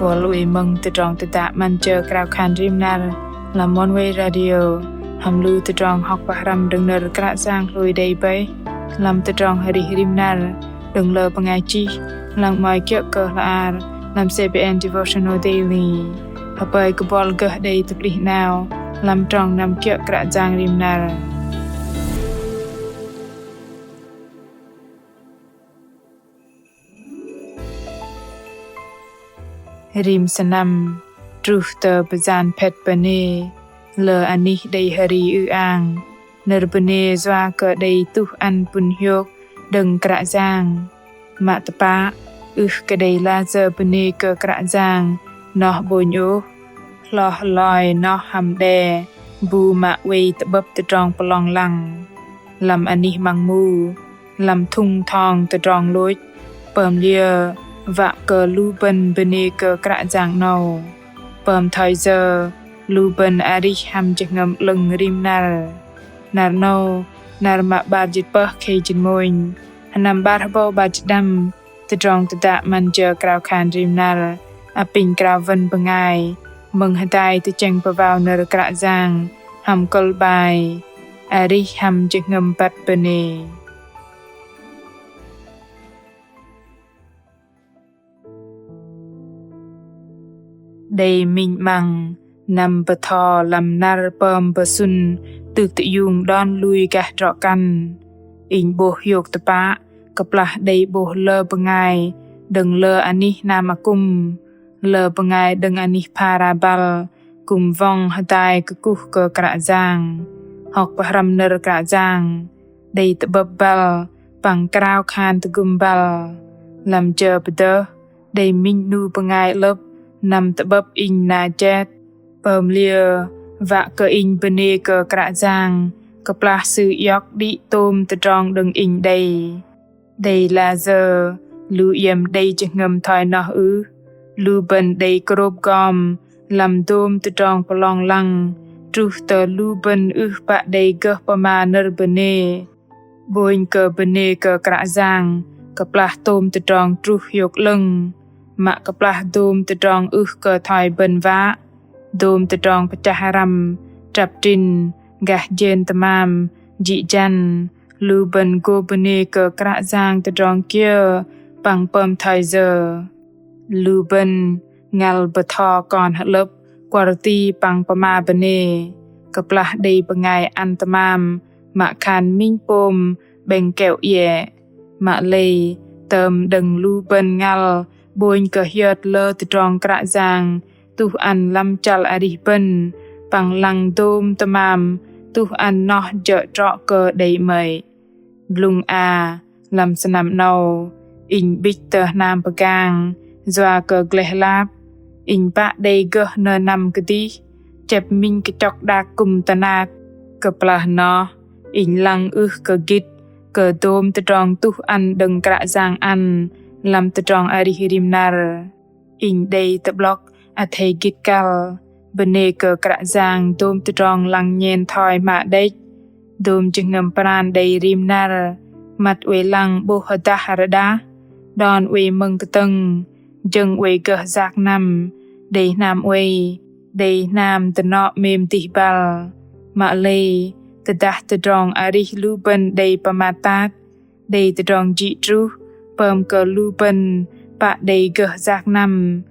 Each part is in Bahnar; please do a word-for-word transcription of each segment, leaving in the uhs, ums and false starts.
Buăl oei mơ̆ng tơdrong tơdă 'Măn Jơ Krao Khan Rim Năr lăm Oneway Radio, hăm lu tơdrong hŏk pơhrăm đơ̆ng nơ̆r Kră Yang hlôi đei bơih lăm tơdrong arih rim năr đơ̆ng lơ bơngai chih, lăng 'mơ̆i kiơ̆ kơ hla ar lăm C B N Devotional Daily. Hơpơi kơ buăl gơh đei tơplih 'nao lăm trong năm kiơ̆ Kră Yang rim năr. Rim sơnăm truh tơ pơyan phĕt bơnê, lơ anih đei hri ư-ang, nơ̆r bơnê yua kơ đei tuh ăn pŭn hiôk đơ̆ng Kră Yang. Mă tơpă, ưh kơ đei layơ bơnê kơ Kră Yang noh 'bônh ôh, hloh loi noh hăm đe bu mă oei tơ'bơ̆p tơdrong pơlong lăng. Lăm anih măng mu, lăm thŭng thong tơdrong lôch, pơm liơ wă kơ lu bơ̆n bơnê kơ Kră Yang 'nâu? Pơm thoi yơ lu bơ̆n arih hăm jơhngơ̆m 'lơ̆ng rim năr? Năr 'nâu, năr mă 'bar jĭt pơh khei jĭt mônh, sơnăm 'bar hơbâu 'bar jĭt đăm, tơdrong tơdă 'Măn Jơ Krao Khan Rim Năr apinh krao wơ̆n bơngai mơ̆ng hơdai tơchĕng pơwao nơ̆r Kră Yang hăm kơ̆l 'bai: Arih hăm jơhngơ̆m băt bơnê. Đei minh 'măng năm bơtho lăm năr pơm pơsŭn tŭk tơiung đon lui gah drŏ-kăn. Inh 'bôh hiôk tơpă kơplah đei 'bôh lơ bơngai đơ̆ng lơ anih hnam akŭm, lơ bơngai đơ̆ng anih phara băl kư̆m wŏng hơdai kơkuh kơ Kră Yang, hŏk pơhrăm nơ̆r Kră Yang, đei tơ'bơ̆p băl păng krao khan tơgŭm băl. Lăm jơ pơdơh, đei minh 'nu bơngai 'lơ̆p năm tơ'bơ̆p inh na jet. Pơm liơ wă kơ inh bơnê kơ Kră Yang kơplah Sư iŏk đĭ tôm tơdrong đơ̆ng inh đei? Đei layơ lu iĕm đei jơhngơ̆m thoi noh ưh? Lu bơ̆n đei krôp gom lăm dôm tơdrong pơlong lăng, truh tơ lu bơ̆n ưh pă đei gơh pơma nơ̆r bơnê. 'Bônh kơ bơnê kơ Kră Yang kơplah tôm tơdrong truh hiôk 'lơ̆ng, mă kơplah dôm tơdrong ưh kơ thoi bơ̆n wă, dôm tơdrong pơchah răm, trăp trĭn, gah jên tơmam, jĭ jăn, lu bơ̆n gô bơnê kơ Kră Yang tơdrong kiơ păng pơm thoi yơ? Lu bơ̆n ngăl bơtho kon hơ'lơ̆p, kuăr ti păng pơma bơnê. Kơplah đei bơngai ăn tơmam mă khan minh pôm 'bĕng keo iĕ, mă lei tơm đơ̆ng lu bơ̆n ngăl 'bônh kơ hiơt lơ tơdrong Kră Yang tuh ăn lăm chăl arih bơ̆n, păng lăng dôm tơmam tuh ăn noh jơ̆ trŏ kơ đei 'mơ̆i. Blŭng a, lăm sơnăm 'nâu, inh 'bĭch tơ hnam pơgang yua kơ gleh lap. Inh pă đei gơh nơnăm kơdih, chĕp minh kơchŏk đak kư̆m tơnap. Kơplah noh, inh lăng ưh kơ gĭt kơ dôm tơdrong tuh ăn đơ̆ng Kră Yang ăn lăm tơdrong arih rim năr. Inh đei tơ'blŏk athei gĭt kăl bơnê kơ Kră Yang dôm tơdrong lăng nhen thoi hmă đĕch. Dôm jơhngơ̆m pran đei rim năr, măt oei lăng 'bôh hơdah rơđah, đon oei mơ̆ng kơtơ̆ng, jơ̆ng oei gơh yak năm, đei hnam oei, đei hnam dơnŏ 'mêm dih băl. Mă lei, tơdah tơdrong arih lu bơ̆n đei pơmat tat, đei tơdrong jĭ truh, pơm kơ lu bơ̆n pă đei gơh yak năm.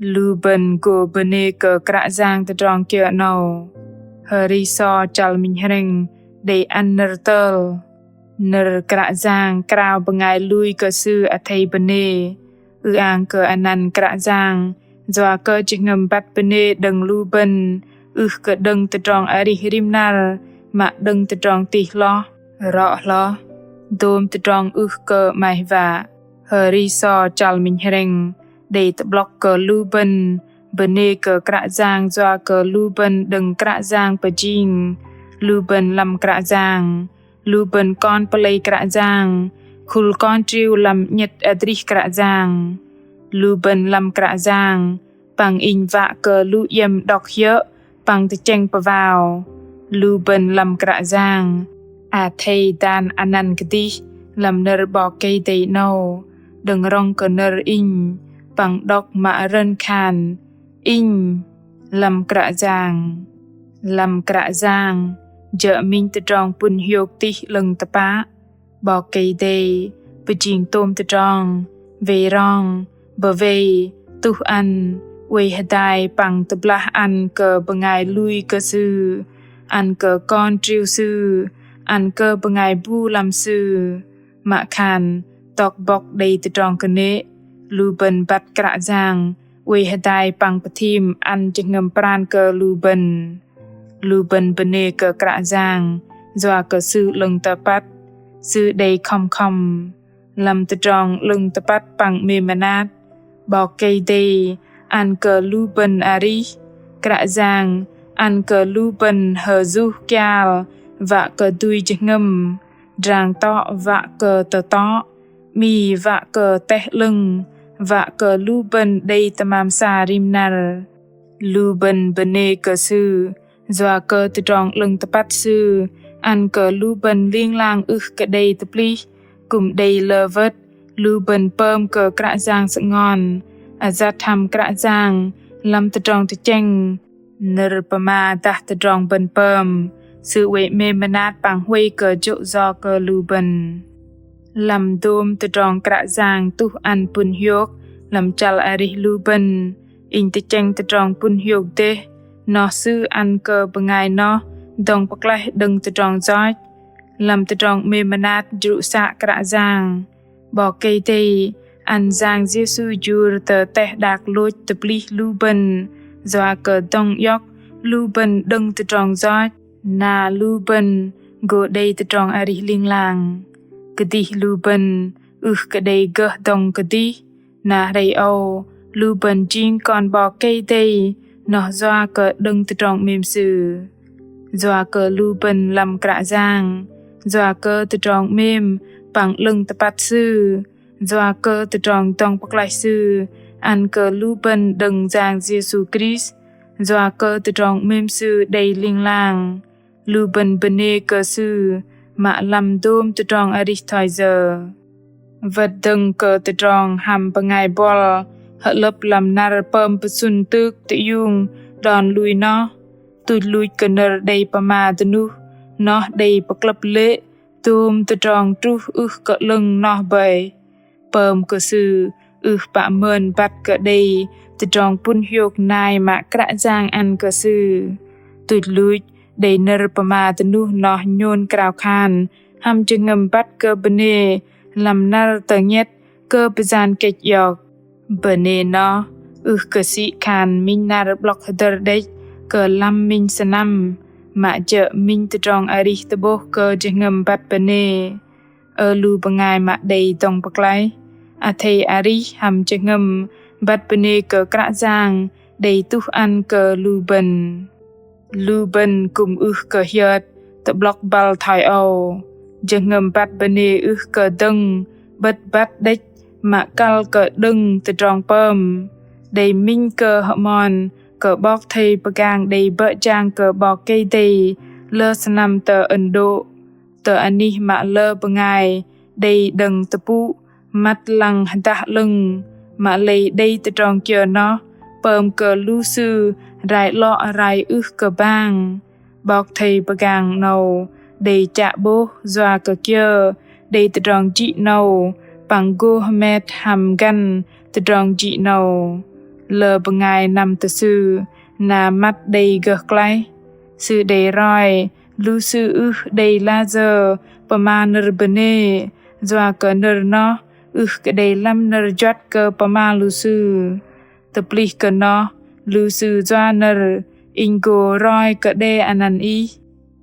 Lu bơ̆n gô bơnê kơ Kră Yang tơdrong kiơ 'nâu? Hơri so chăl minh hrĕng đei ăn nơ̆r tơl. Nơ̆r Kră Yang krao bơngai lui kơ Sư athei bơnê. Ư-ang kơ anăn Kră Yang, yua kơ jơhngơ̆m băt bơnê đơ̆ng lu bơ̆n, ưh kơ đơ̆ng tơdrong arih rim năr, mă đơ̆ng tơdrong tih hloh, rŏ hloh, dôm tơdrong ưh kơ 'maih wă. Hơri so chăl minh hrĕng đei tơ'blŏk kơ lu bơ̆n bơnê kơ Kră Yang yua kơ lu bơ̆n đơ̆ng Kră Yang pơjing, lu bơ̆n lăm Kră Yang, lu bơ̆n kon pơlei Kră Yang, khul kon triu lăm 'nhĕt adrih Kră Yang. Lu bơ̆n lăm Kră Yang, păng inh wă kơ lu iĕm đŏk hiơ̆ păng tơchĕng pơwao. Lu bơ̆n lăm Kră Yang, athei dan anăn kơdih lăm nơ̆r 'Bok Kei-Dei 'nâu, đơ̆ng rŏng kơ nơ̆r inh, păng đŏk mă rơ̆n khan: Inh lăm Kră Yang. Lăm Kră Yang jơ̆ minh tơdrong pŭn hiôk tih 'lơ̆ng tơpă. 'Bok Kei-Dei pơjing tôm tơdrong, wei rong, bơwei, tuh ăn, oei hơdai păng tơblah ăn kơ bơngai lui kơ Sư, ăn kơ kon triu Sư, ăn kơ bơngai bu lăm Sư. Mă khan tŏk bŏk đei tơdrong kơnê̆, lu bơ̆n băt Kră Yang oei hơdai păng pơthim ăn jơhngơ̆m pran kơ lu bơ̆n. Lu bơ̆n bơnê kơ Kră Yang yua kơ Sư 'lơ̆ng tơpăt, Sư đei khŏm khŏm. Lăm tơdrong 'lơ̆ng tơpăt păng 'mêm mơnat, 'Bok Kei-Dei ăn kơ lu bơ̆n arih, Kră Yang ăn kơ lu bơ̆n hơjuh kial wă kơ dui jơhngơ̆m, drang tŏ wă kơ tơtŏ, 'mi wă kơ teh 'lơ̆ng, wă kơ lu bơ̆n đei tơmam sa rim năr. Lu bơ̆n bơnê kơ Sư yua kơ tơdrong 'lơ̆ng tơpăt Sư ăn kơ lu bơ̆n ling lang ưh kơ đei tơplih, kư̆m đei lơ wơ̆t lu bơ̆n pơm kơ Kră Yang sơngon, ayăt hăm Kră Yang lăm tơdrong tơchĕng. Nơ̆r pơma dah tơdrong bơ̆n pơm, Sư oei 'mêm mơnat păng huay kơ jô̆ yo kơ lu bơ̆n. Lăm dôm tơdrong Kră Yang tuh ăn pŭn hiôk lăm chăl arih lu bơ̆n, inh tơchĕng tơdrong pŭn hiôk dêh noh Sư ăn kơ bơngai noh dŏng pơklaih đơ̆ng tơdrong yoch. Lăm tơdrong 'mêm mơnat jrŭ să Kră Yang, 'Bok Kei-Dei ăn Yang Yêsu jur tơ teh đak lôch tơplih lu bơ̆n yua kơ dŏng iŏk lu bơ̆n đơ̆ng tơdrong yoch, na lu bơ̆n gô đei tơdrong arih ling lang. Kơdih lu bơ̆n ưh kơ đei gơh dŏng kơdih, na hrei âu lu bơ̆n jing kon 'Bok Kei-Dei noh yua kơ đơ̆ng tơdrong 'mêm Sư. Yua kơ lu bơ̆n lăm Kră Yang, yua kơ tơdrong 'mêm păng 'lơ̆ng tơpăt Sư, yua kơ tơdrong dŏng pơklaih Sư ăn kơ lu bơ̆n đơ̆ng Yang Yêsu Krist, yua kơ tơdrong 'mêm Sư đei ling lang, lu bơ̆n bơnê kơ Sư mă lăm dôm tơdrong arih thoi yơ. Wơ̆t dơ̆ng kơ tơdrong hăm bơngai buăl hơ'lơ̆p lăm năr pơm pơsŭn tŭk tơiung đon lui noh, tuch luch kơ nơ̆r đei pơma dơnuh noh đei pơklơ̆p lê̆ tôm tơdrong truh ưh kơ 'lơ̆ng noh bơih. Pơm kơ sư ưh pă mơn băt kơ đei tơdrong pŭn hiôk nai mă Kră Yang ăn kơ sư. Tuch luch đei nơ̆r pơma dơnuh noh nhôn krao khan hăm jơhngơ̆m băt kơ bơnê lăm năr tơngiĕt kơ pơyan kĕch iŏk. Bơnê noh ưh kơ sĭ khan minh năr 'blŏk hơdơr đĕch kơ lăm minh sơnăm, mă jơ̆ minh tơdrong arih tơ'bôh kơ jơhngơ̆m băt bơnê. Ơ lu bơngai mă đei dŏng pơklaih, athei arih hăm jơhngơ̆m băt bơnê kơ Kră Yang đei tuh ăn kơ lu bơ̆n. Lu bơ̆n kư̆m ưh kơ hiơt tơ'blŏk băl thoi âu. Jơhngơ̆m băt bơnê ưh kơ dơ̆ng 'bơ̆t băt đĕch mă kăl kơ đơ̆ng tơdrong pơm. Đei minh kơ hơmon kơ 'bok thây pơgang đei bơ̆ jang kơ 'Bok Kei-Dei lơ sơnăm tơ Ấn Độ. Tơ anih mă lơ bơngai đei đơ̆ng tơpŭ măt lăng hơdah 'lơ̆ng, mă lei đei tơdrong kiơ noh pơm kơ lu sư rai 'lŏ rai ưh kơ bang. 'Bok thây pơgang 'nâu đei chă 'bôh yua kơ kiơ đei tơdrong jĭ 'nâu păng gô hơmet hăm găn tơdrong jĭ 'nâu. Lơ bơngai năm tơ sư na măt đei gơh klaih. Sư đei roi lu sư ưh đei layơ pơma nơ̆r bơnê, yua kơ nơ̆r noh ưh kơ đei lăm nơ̆r juăt kơ pơma lu sư. Tơplih kơ noh, lu sư yua nơ̆r inh gô roi kơ đe anăn ih.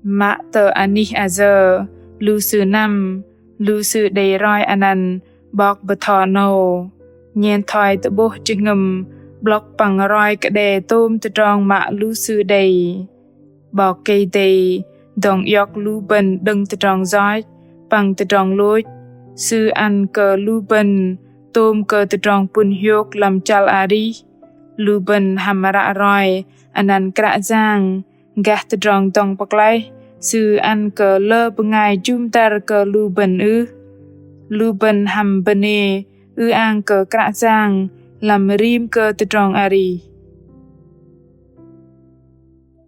Mă tơ anih ayơ lu sư năm, lu sư đei roi anăn 'bok bơtho 'nâu. Nhen thoi tơ'bôh jơhngơ̆m 'blŏk păng roi kơ đe tôm tơdrong mă lu sư đei. 'Bok Kei-Dei dŏng iŏk lu bơ̆n đơ̆ng tơdrong yoch păng tơdrong lôch. Sư ăn kơ lu bơ̆n tôm kơ tơdrong pŭn hiôk lăm chăl arih. Lu bơ̆n hăm ră roi anăn Kră Yang gah tơdrong dŏng pơklaih Sư ăn kơ lơ bơngai jŭm dăr kơ lu bơ̆n ưh. Lu bơ̆n hăm bơnê ư-ang kơ Kră Yang lăm rim kơ tơdrong arih.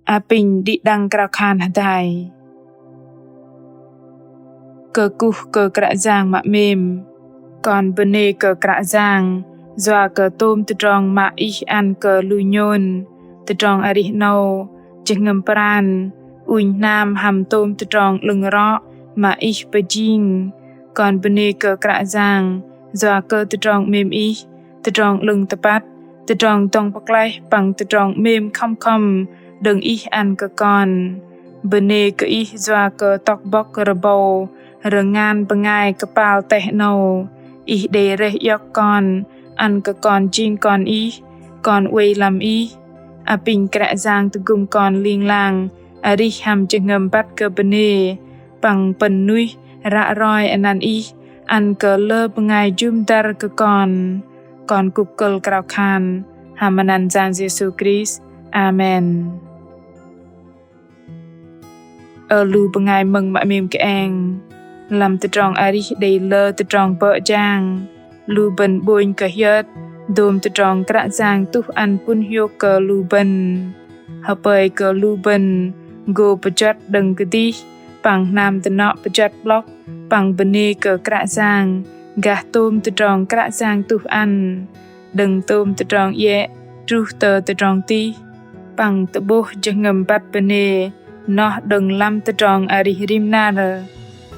Apinh đĭ đăng krao khan hơdai. Kơkuh kơ Kră Yang mă 'mêm. Kon bơnê kơ Kră Yang yua kơ tôm tơdrong mă Ih ăn kơ lu nhôn. Tơdrong arih 'nâu, jơhngơ̆m pran, ŭnh hnam hăm tôm tơdrong 'lơ̆ng rŏ mă Ih pơjing. Kon bơnê kơ Kră Yang yua kơ tơdrong 'mêm Ih, tơdrong 'lơ̆ng tơpăt, tơdrong dŏng pơklaih păng tơdrong 'mêm khŏm khŏm đơ̆ng Ih ăn kơ kon. Bơnê kơ Ih yua kơ tŏk bŏk rơbâu rơngan bơngai kơpal teh 'nâu. Ih đei rơih iŏk kon, ăn kơ kon jing kon Ih, kon oei lăm Ih. Apinh Kră Yang tơgŭm kon ling lang arih hăm jơhngơ̆m băt kơ bơnê păng pơ̆n nuih ră roi anăn Ih ăn kơ lơ bơngai jŭm dăr kơ kon. Kon kŭp kơ̆l krao khan hăm anăn Yang Yêsu Krist. Amen. Ơ lu bơngai mơ̆ng mă 'mêm kơeng, lăm tơdrong arih đei lơ tơdrong bơ̆ jang, lu bơ̆n 'bônh kơ hiơt dôm tơdrong Kră Yang tuh ăn pŭn hiôk kơ lu bơ̆n. Hơpơi kơ lu bơ̆n gô pơjuăt đơ̆ng kơdih păng hnam dơnŏ pơjuăt 'blŏk păng bơnê kơ Kră Yang gah tôm tơdrong Kră Yang tuh ăn. Đơ̆ng tôm tơdrong iĕ truh tơ tơdrong tih, păng tơ'bôh jơhngơ̆m băt bơnê noh đơ̆ng lăm tơdrong arih rim năr,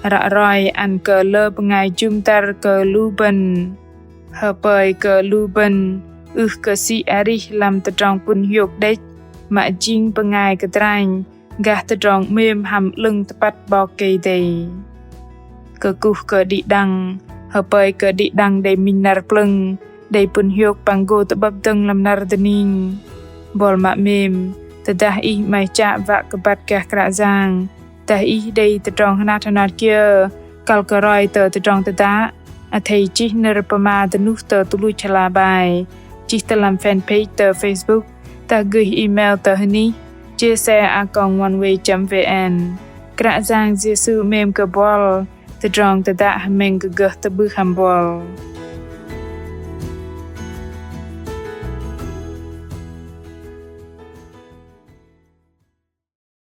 ră roi ăn kơ lơ bơngai jŭm dăr kơ lu bơ̆n. Hơpơi kơ lu bơ̆n ưh kơ sĭ arih lăm tơdrong pŭn hiôk đĕch, mă jing bơngai kơdranh gah tơdrong 'mêm hăm 'lơ̆ng tơpăt 'Bok Kei-Dei. Kơkuh kơ đĭ đăng, hơpơi kơ đĭ đăng đei minh năr plơ̆ng, đei pŭn hiôk păng gô tơ'bơ̆p dơ̆ng lăm năr dơning. Buăl mă 'mêm, tơdah ih 'maih chă wă kơ băt gah Kră Yang, dah ih đei tơdrong hơnat hơnat kiơ kăl kơ roi tơ tơdrong tơdă, athei chih nơ̆r pơma dơnuh tơ tơluch hla bơar, chih tơ lăm fanpage tơ Facebook, dah gơih email tơ hơnih J S A a còng oneway chấm V N. Kră Yang Yêsu 'mêm kơ buăl, tơdrong tơdă hơmĕng kơ gơh tơ'bưh hăm buăl.